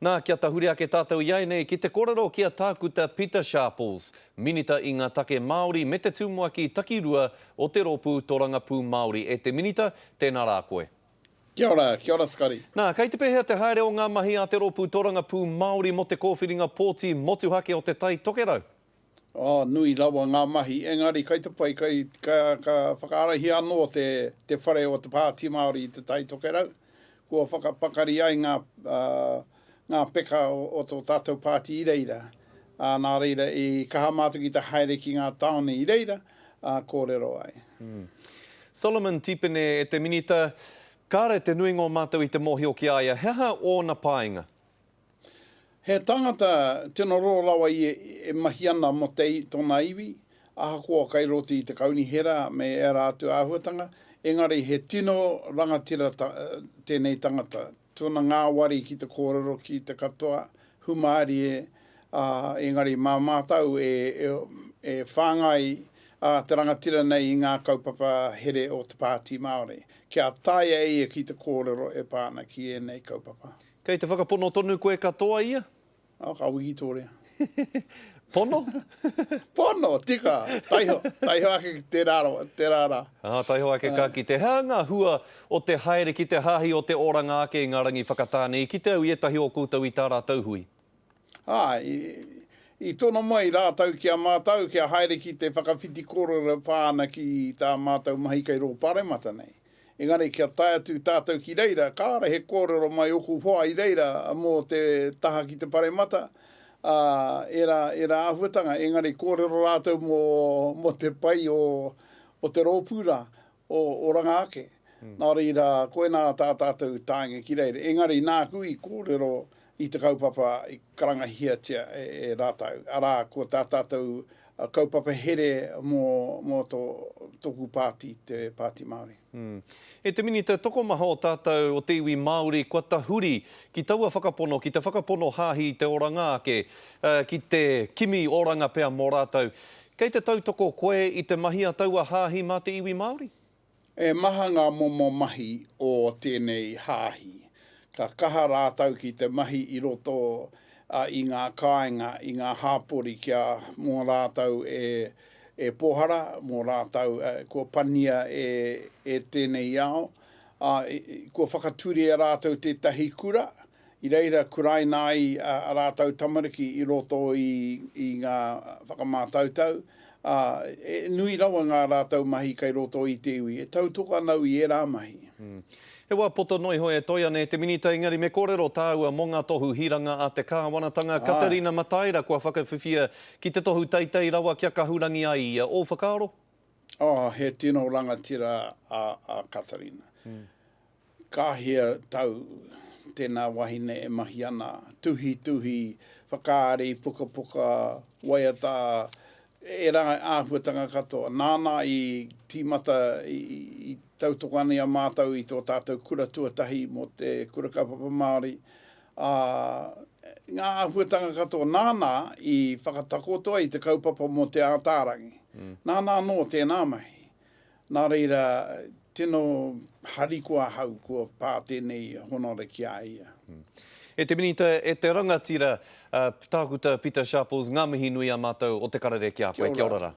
Nā, kia tahuri ake tātou iaianei ki te korero ki a Tākuta Pita Sharples, Minita i ngā Take Māori me te Tumuaki Takirua o te Rōpū Torangapū Māori. E te Minita, tēnā rā koe. Kia ora, kia ora Scotty. Nā, kei te pēhea te haere o ngā mahi a te Rōpū Torangapū Māori mō te kōwhiringa pōti motuhake o Te Tai Tokerau? Oh, nui rawa ngā mahi, engari kai te pai, kai, ka, ka whakaarahia anō te, te whare o te Pāti Māori i Te Tai Tokerau, kua whakapakari ai ngā, uh, ngā peka o, o tō tātou pāti i reira. Ā, nā reira, i kaha mātou ki te haere ki ngā tāone i reira, ā, kōrero ai. Mm. Solomon Tipene e te Minita, kāre te nuinga o mātou i te mōhio ki a ia, he aha ōna painga? He tangata tino roa rawa ia e mahi ana mo te tona iwi, ahakoa kai roto i te kaunihera me era atu ahuatanga, engari he tino rangatira tenei tangata, tona ngawari ki te korero ki te katoa, humārie, a, engari ma mātau e, e whāngai a te rangatira nei i ngā kaupapa here o te Pāti Māori, kia taea e ia ki te kōrero e pā ana ki ēnei kaupapa. Kei te whakapono tonu koe ka toa ia? Oh, ka wikitoria. Pono? Pono, tika. Taiho, taiho ake ki tērā rawa, tērā rā. Ah, taiho ake ka kite. He aha ngā hua o te haere ki te hāhi o te oranga ake i ngā rangi whakatāne? I kite au i ētahi o koutou i tā rātou hui. Āe, i, i tono mai rātou ki a mātou kia haere ki te whakawhiti kōrero e pā ana ki tā mātou mahi kei rō paremata nei. Engari kia tae atu tātou ki reira, kāore he kōrero mai oku hoa i reira mō te taha ki te paremata, ā, ērā, ērā āhuatanga, engari kōrero rātou mō, mō te pai o, o te rōpū rā, o Oranga Ake. Nā reira, koinā tā tātou taenga ki reira. Engari nāku i kōrero i te kaupapa i karangahiatia e, e rātou, arā, ko tā tātou kaupapa here mō, mō tō, tōku pāti, te Pāti Māori. Mm. E te Minita, tokomaha o tātou, o te iwi Māori, kua tahuri ki taua whakapono, ki te whakapono hāhi i te oranga ake, ki te kimi oranga pea mō rātou. Kei te tautoko koe i te mahi a taua hāhi mā te iwi Māori? E maha ngā momo mahi o tēnei hāhi. Ka kaha rātou ki te mahi i roto i ngā kāinga, i ngā hāpori kia mō rātou e pōhara, mō rātou kua pania e tēnei ao. Ā, kua whakatūria e rātou tētahi kura, I reira kuraina ai a rātou tamariki i roto i ngā whakamātautau, ā, e nui rawa ngā rātou mahi kei roto i te iwi. E tautoko ana au i ērā mahi. He wā poto noa iho e toe ana e te Minita, engari me kōrero tāua mō ngā tohu hiranga a te Kāwanatanga. Katerina Mataira kua whakawhiwhia ki te tohu teitei rawa kia kahurangi ai ia. Ō whakaaro? Oh, he tino rangatira a Katerina. Ka hia tau tēnā wahine e mahi ana, tuhituhi, whakaari, pukapuka, waiata, ērā āhuatanga katoa. Nāna i tīmata, i tautoko ana i a mātou i tō tātou kura tuatahi mō te Kura Kaupapa Māori, ā, ngā āhuatanga katoa nāna i whakatakoto ai te kaupapa mō Te Ātaarangi. Nāna anō tēnā mahi. Nā reira, tino harikoa ahau kua pā tēnei honore ki a ia. E te Minita, e te rangatira, Tākuta Pita Sharples, ngā mihi nui a mātou o Te Karere ki a koe. Kia ora rā.